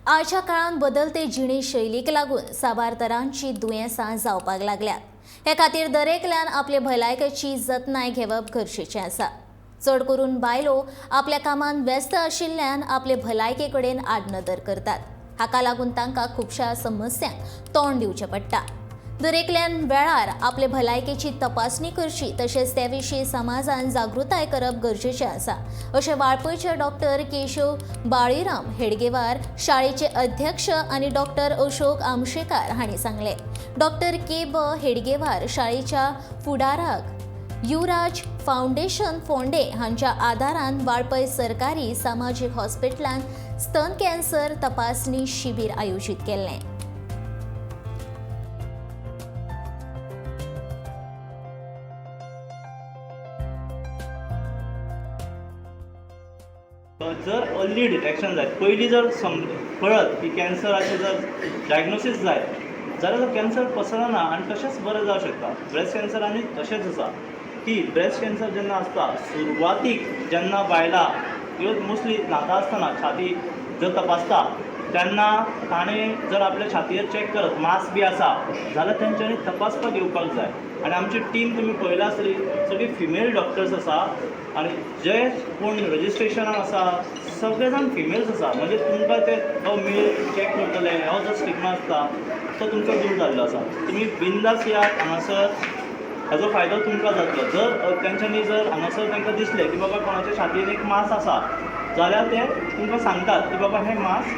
आयच्या काळांत बदलते जिणे शैलीक लागून साबार तरांची दुयेंसां जावपाक लागल्यात. हे खातीर दरेकल्यान आपले भलायकेची जतनाय घेवप गरजेचें आसा. चड करून बायलो आपल्या कामांत व्यस्त आशिल्ल्यान आपले भलायके कडेन आडनदर करतात. हाका लागून तांकां खुबश्या समस्यांक तोंड दिवचें पडटा. दरेकल्यान वेळार आपले भलायकेची तपासणी करची तशेंच ते विशीं समाजान जागृताय करप गरजेचें आसा, अशें वाळपयचे डॉक्टर केशव बाळीराम हेडगेवार शाळेचे अध्यक्ष आनी डॉक्टर अशोक आमशेकार हांणी सांगलें. डॉक्टर के ब हेडगेवार शाळेच्या फुडाराक युवराज फावंडेशन फोंडे हांच्या आदारान वाळपय सरकारी सामाजीक हॉस्पिटलांत स्तन कॅन्सर तपासणी शिबीर आयोजीत केल्लें. जर अर्ली डिटेक्शन जायत, पयलीं जर कळत की कॅन्सराचें जर डायग्नोसीस जायत जाल्यार तो कॅन्सर पसरना आनी तशेंच बरें जावंक शकता. ब्रेस्ट कॅन्सर आनी तशेंच आसा की ब्रेस्ट कॅन्सर जेन्ना आसता सुरवातीक जेन्ना बायलां ह्यो मोस्टली न्हाता आसतना छाती जर तपासता तेन्ना ताणें जर आपल्या छातयेर चॅक करत मास बी आसा जाल्यार तेंच्यांनी तपासपाक येवपाक जाय. आनी आमची टीम तुमी पळयला आसतली, सगळी फिमेल डॉक्टर्स आसा आनी जे कोण रजिस्ट्रेशनाक आसा सगळे जाण फिमेल्स आसा. म्हणजे तुमकां ते हो मेल चॅक करतले हो जो स्टिग्मा आसता तो तुमचो दूर जाल्लो आसा. तुमी बिंदास येयात हांगासर, हाजो फायदो तुमकां जातलो. जर तेंच्यांनी जर हांगासर तांकां दिसलें की बाबा कोणाच्या छातयेन एक मास आसा जाल्यार ते तुमकां सांगतात की बाबा हें मास